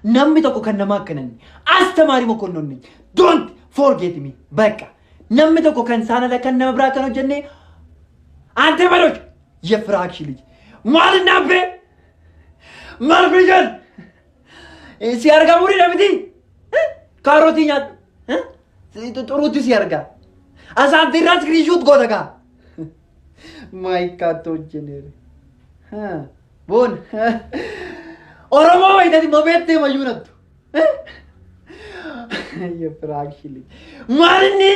Namni tokko kan namaa akka nanni. Astamaarii Mokonnon ነኝ. Don't forget me. በቃ namni tokko kan isaan ala kan nama biraa kan hojjenne አንተ በሎች የፍራክሽ ልጅ maal naabbee maal fijan si argamuu dida miti kaarotii nyaadhu xuruutti si argaa asaantiirraa iskiriishuut goota kaa maayikaatto hojjeneere boon Oromoo wayitati mabeettee mayyuu nattu የፍራክሽ ልጅ maal inni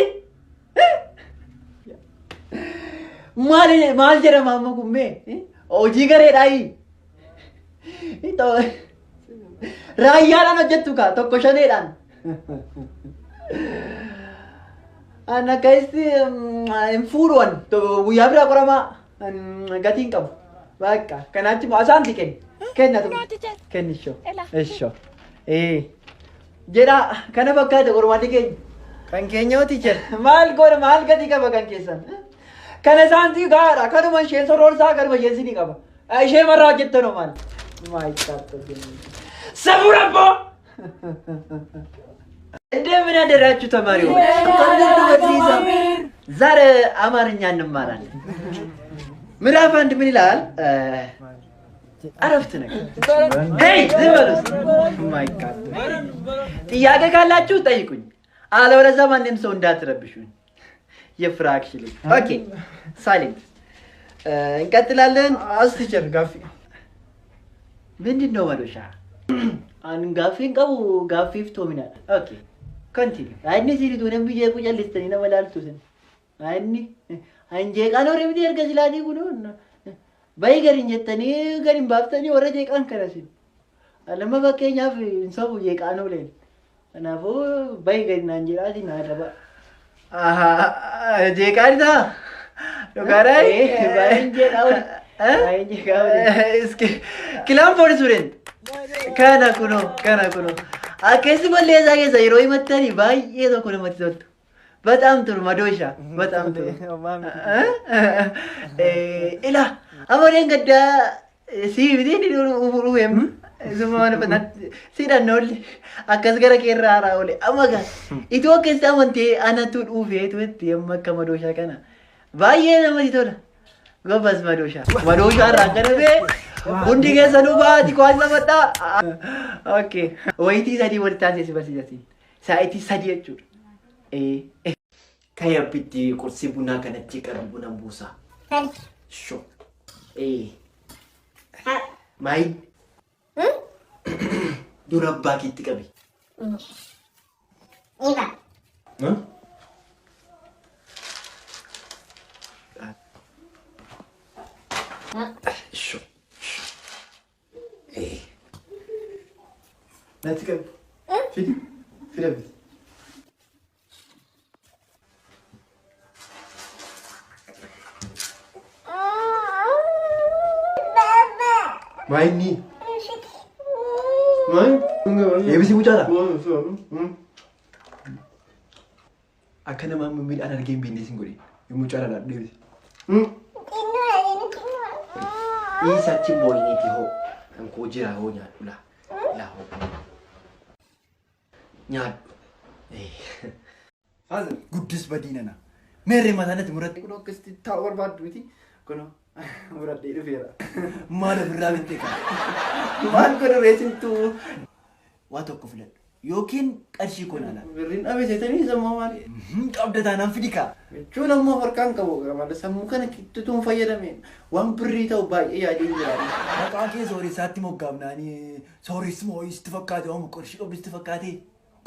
maal maal jedhama amma kun mee hojii gareedhaayi raayyaadhaan hojjettu kaa tokko shaneedhaan an akkasitti hin fuudhuwan guyyaa biraa qoramaa gatii hin qabu bakka kanaachi asaanti kenni kenna kenni ishoo ishoo ee jedha kana fakkaate qormaanni keenya. Kan keenya hoo teacher? Maal godha maal gatii qaba kan keessan? Kana isaantii gahaadha. Kanuma isheen sororsaa kanuma isheen sinii qaba. Ishee marraa hojjettanoo maal? Safuu rabboo! እንደምን አደራችሁ ተማሪዎች? ዛሬ አማርኛ እንማራለን። ምዕራፍ አንድ ምን ይላል? አረፍት ነገር hey ዝም በሉ እስኪ። ጥያቄ ካላችሁ ጠይቁኝ፣ አለበለዚያ ማንም ሰው እንዳትረብሹኝ። የፍራክሽ ልጅ okay፣ silent እንቀጥላለን። As teacher gaaffii. ምንድን ነው መዶሻ? An gaaffii hin qabu gaaffiif toominaadha. Okay, continue. Inni siinitu namni jeequu callistanii nama laaltu sin. Inni an jeeqaan horii miti erga silaatii kun bayi gadi hin jettanii gadi hin baaftanii warra jeeqaan kana sin. Nama fakkeenyaaf hin sobu jeeqaan ooleen. Kanaafuu bayi gadi naan jedhaati naa daba. Jeeqaan isaa? Dhugaadhaa? Baay'een jeeqaa oole. Baay'een jeeqaa oole. Iski clap for student. Kana kunoo kana kunoo. Akkasii balleessaa keessa yeroo himattanii baay'ee tokko namatti toltu. በጣም ጥሩ መዶሻ በጣም ጥሩ። Ila amareen gaddaa si miti dhufe si dhannoolli akkas gara keerraa haaraa oole amma gaa itoo akkasitti amantee anatu dhufeetu itti amma akka madooshaa kana baay'ee namatti tola. ጎበዝ መዶሻ መዶሻ irraan kan dhufe hundi keessanuu baati kuwaas taphadhaa. Okay. Wayitii sadii walitti aansee si barsiisatiin. Saayitii sadii jechuudha. Kayabbitti qursii bunaa kanatti qabu buna buusaa. Sho. Maayin. Dura abbaa keetti qabi. Iba. Sho. Natti qabi. Fidi. Fidi abbitti. Maayinni. Eebisi mucaadha. Akka nama amma miidhaan argee hin beekne sin godhe. Mucaadha laadhu deebisi. Dhiisachi booyiniiti hoo. Kan koo jira hoo nyaadhu laa. Laa hoo. Nyaadhu. Father guddis badii nana. Meerree mataa natti muradhe. Kun akkasitti taa'u barbaaddu miti. Kun muradhee dhufeera. Maal ofirraa bitte kaa? Maal godhu reesintuu? Waa tokko filadhu. Yookiin qarshii koo naa laata. Birriin dhabe seetanii sammuu maali? Qabda taanaan fidi kaa. Jechuun ammoo harkaan qabu malee sammuu kana kittituun fayyadameen waan birrii ta'u baay'ee yaadeen jira. Maqaa kee sooressaatti moggaafnaanii sooressi moo sitti fakkaate oomu qarshii qabdu sitti fakkaate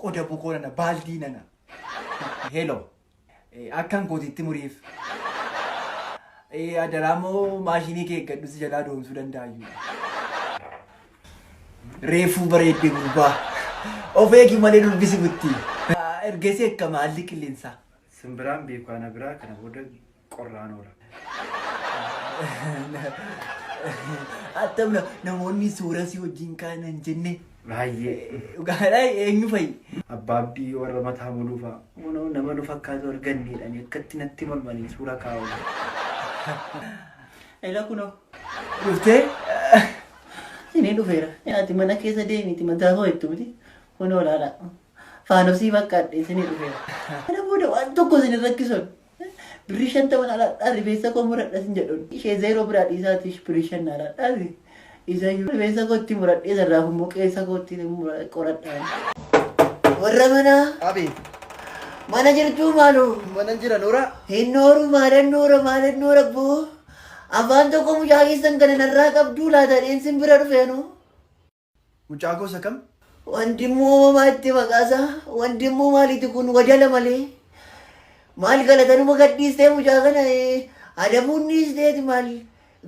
qoda bukoo nana baaldii nana. Hello. Akkan kootitti muriif. Adaraa moo maashinii kee eeggadhu si jalaa doomsuu danda'ayyuu. Reefuu bareeddee gurbaa. Of eegi malee durbisi butti. Ergasii akka maalli qilleensaa? Simbiraan beeku ana biraa kana booda qorraan oola. Attam namoonni suura si wajjin ka'an hin jenne. Baay'ee. Dhugaadhaa eenyu fa'i? Abbaa Abdii warra mataa muluu fa'a. Kunoo nama nu fakkaatu arganneedhaan akkatti natti mormanii suura kaa'u. Ela kunoo. Dhuftee? Sin Isinii dhufeera. Ati mana keessa deemiti mataa koo jettu miti. Kunoo laala. Faanosii bakkaadhe isinii dhufeera. Kana booda waan tokko isin hin rakkison. Birrii 50 alaadhaa rifeensa koo muradha isin jedhuun. Ishee zeeroo biraa dhiisaati birrii 5 alaadhaa. Isayyuu rifeensa kootti muradhee sarraaf immoo qeensa kootti qoradhaa. Warra manaa. Abeet. Mana jirtuu maaloo? Mana jira Nooraa. Hin nooru maalan noora maalan noora boo. Afaan tokko mucaa keessan kana narraa qabduu laata dheensin bira dhufeenu. Mucaa gosa kam? Wandimmuu uumamaa itti maqaasaa. Wandimmuu maaliiti kun wadala malee. Maal galatanuma gadhiistee mucaa kana adabuun dhiisteeti maal.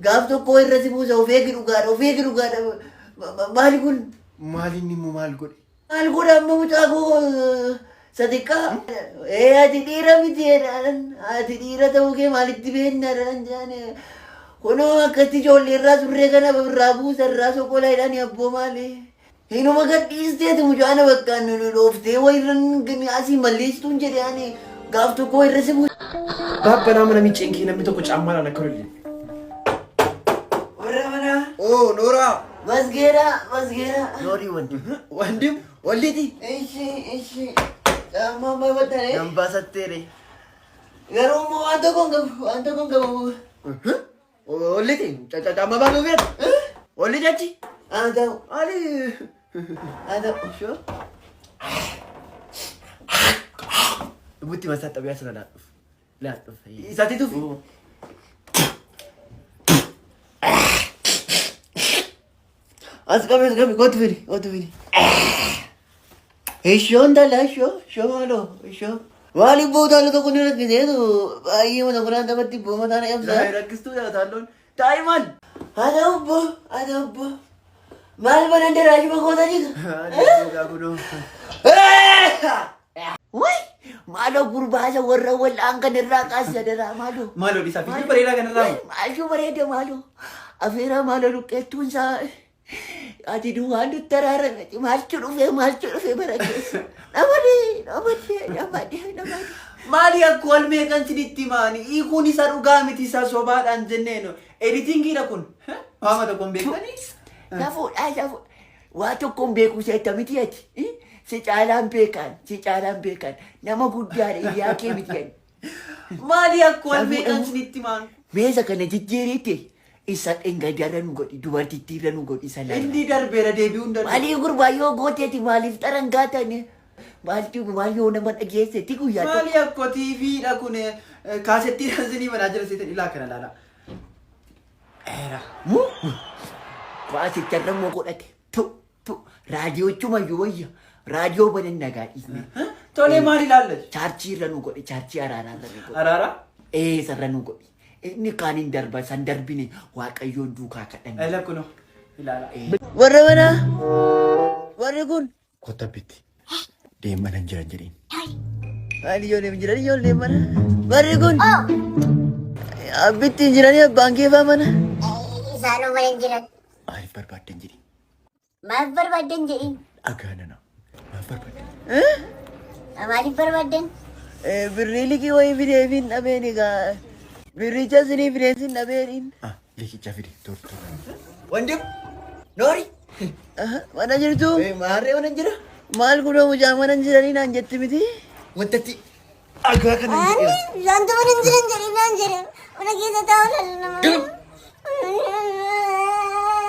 Gaaf tokko irra si buusa of eegi dhugaadha of eegi dhugaadha. Maali kun? Maal inni immoo maal godhe? Maal godha amma mucaa koo sadiqqaa? Ee ati dhiira miti jedhaan ati dhiira ta'uu kee maalitti beekna jedhaan jedhaan kunoo akkatti ijoollee irraa surree kana irraa buusa irraa soqola jedhaan abboo maali? Hinuma gadhiisteeti mucaana bakka nu dhooftee wayirran asii malleessituun jedhe ani gaaf tokko irra si buusa. Baabbanaa mana micceen kee namni tokko caammaadhaan akka lolli. Warra manaa. Oo Nooraa. Masgeera masgeera. Noorii wandim. Wandim walliti. Ishi ishi. Caammaan bafatane. Nambaasattee. Garuu immoo waan tokko hin qabu waan tokko hin qabu. Walliti caammaa baasuu feetu. Walliti achi. Haa ta'u Maali? haa ta'u. Shoo. Butti masaa xabiyaa sana laadhuuf. Laadhuuf. Isaatti tufi. As qabi as qabi kootu fidi kootu fidi. Ishoon dhala ishoo ishoo maaloo ishoo. Maaliif booda tokko ni rakkiseetu baay'ee mata kuraan taphatti boo mataa na cabsaa. Rakkistuudha taalloon. Taa'i maal? Haa ta'u obbo haa ta'u obbo. Maal banan daraashuma gootanii? Way maaloo gurbaasa warra wal'aan kan irraa kaasa daraa maaloo. Maaloo dhiisaa fi bareedaa kanarraa. Maaltu bareeda maaloo. Afeeraa maaloo luqqeettuun isaa ati duwwaan nutti araarame maaltu dhufee maaltu dhufee bara keessa. Namadee namadee namadee namadee. Maali akka wal meeqan sinitti himaani hiikuun isaa dhugaa miti isaa sobaadhaan jenneenu editingiidha kun waama tokko hin beektanii. Safuudhaa safuudha. Waa tokko hin beeku seetta miti ati. Si caalaan beekan si caalaan beekan nama guddaadha hiriyaa kee miti ani. Maali akka wal meeqan sinitti himaan? Meesa kana jijjiiriitti isa dhengadarra nu godhi dubartittiirra nu godhi isa lama. Inni darbeera deebi'uu hin danda'u. Maalii gurbaa yoo gooteeti maaliif xarangaa ta'ani? Maaltu maal yoo nama dhageessetti guyyaa tokko. Maali akka TVdha kun kaasettiidhaan sinii banaa jira seetan ilaa kana laala. Eera. Muu? Kwaasicharra immoo godhate. Tu tu raadiyoochuma iyyuu wayya. Raadiyoo banan nagaa dhiisne. Tolee maal ilaallatu? Chaarchii irra nu godhe chaarchii araaraa irra nu godhe. Araara? Ee sarara nu godhe. Inni kaan hin darba san darbine waaqayyoon duukaa kadhanne. Ela kuno ilaala. Warra manaa warri kun Kotta bitti. Deemma nan jiran jedhiin. Maal ijoolleen jiran ijoolleen mana. Warri kun abbitti hin jiranii abbaan keefaa mana. Isaanuu mana hin jiran. Maaliif barbaaddan jedhiin. Maaf barbaaddan jedhiin. Dhagaa nana. Maaf barbaaddan? Maaliif barbaaddan? Birrii liqii wayii fideefin dhabeen egaa. Birricha isinii fideefin dhabeen. Ah, liqicha fide. Tor tor. Wandim Noori. Mana jirtu? Maarree mana jira? Maal kunoo mucaa mana hin jiranii naan jetti miti? Wantatti dhagaa kana hin jedheera. Isaantu mana hin jiran jedhee naan jedhe. Mana keessa taa'u nama.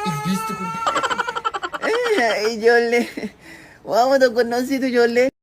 Ilbiisti kun. Ijoollee waama tokko nonsiitu ijoollee.